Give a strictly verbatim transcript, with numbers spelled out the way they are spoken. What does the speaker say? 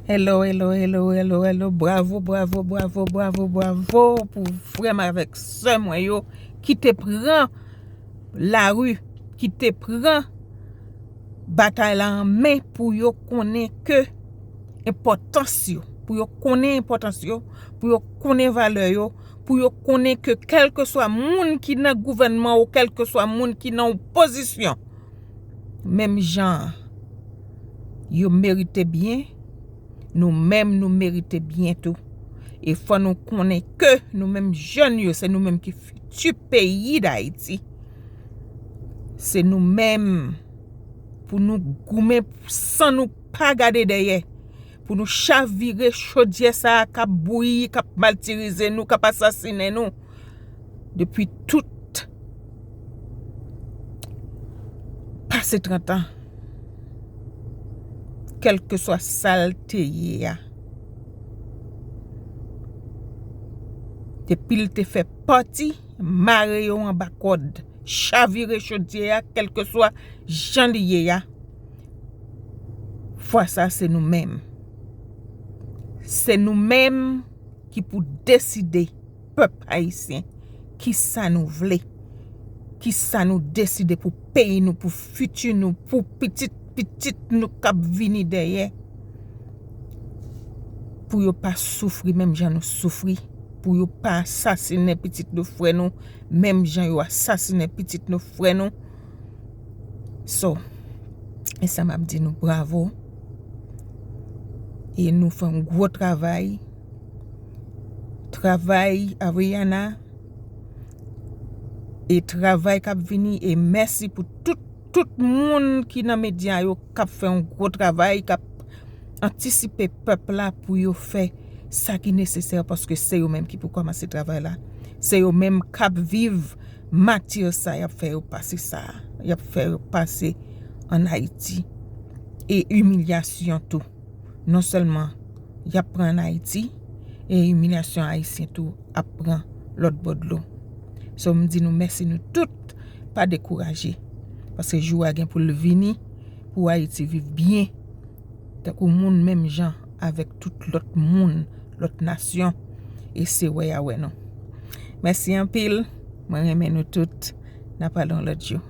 Hello, hello, hello, hello, hello. Bravo, bravo, bravo, bravo, bravo pou frè m avèk sè mwen yo ki te pran lari, ki te pran batay la an men pou yo konnen ke enpòtans yo, pou yo konnen enpòtans yo, pou yo konnen valè yo, pou yo konnen ke kèlkeswa moun ki nan gouvènman ou kèlkeswa moun ki nan opozisyon, menm jan yo merite byen, nou menm nou merite byen tou. E fò nou konnen ke nou menm jèn yo, se nou menm ki fiti peyi Dayiti. Se nou menm pou nou goumen san nou pa gade dèyè. Pou nou chavire chodyè sa a k ap bouyi, k ap matirize nou, k ap asasinen nou depi tout pase trant an. Kèlkeswa sa l te ye a. Depi l te fè pati, mare yo anba kòd, chavire chodyè a, kèlkeswa jan li ye a. Fwa sa, se nou menm. Se nou menm ki pou deside, pèp ayisyen, ki sa nou vle, ki sa nou deside pou peyi nou, pou fiti nou, pou pitit pitit nou k ap vini dèyè, pou yo pa soufri menm jan nou soufri, pou yo pa asasinen pitit nou frè nou menm jan yo asasinen pitit nou frè nou. So, e sa m ap di nou bravo. E nou fè yon gwo travay. Travay Ariana. E travay k ap vini. E mèsi pou tout, tout moun ki nan medya yo k ap fè yon gwo travay, k ap antisipe pèp la pou yo fè sa ki nesesè, paske se yo menm ki pou kòmanse travay la. Se yo menm k ap viv mati sa, y ap fè yo pase sa, y ap fè yo pase ann Ayiti. E imilyasyon tou. Non sèlman y ap pran ann Ayiti, e imilyasyon ayisyen tou ap pran lòt bò dlo. So, m di nou mèsi nou tout, pa dekouraje. Paske jou a gen pou l vini, pou Ayiti viv byen, tankou moun menm jan avèk tout lòt moun, lòt nasyon, e se wè y a wè nou. Mèsi anpil, mwen renmen nou tout, n a pale yon lòt jou.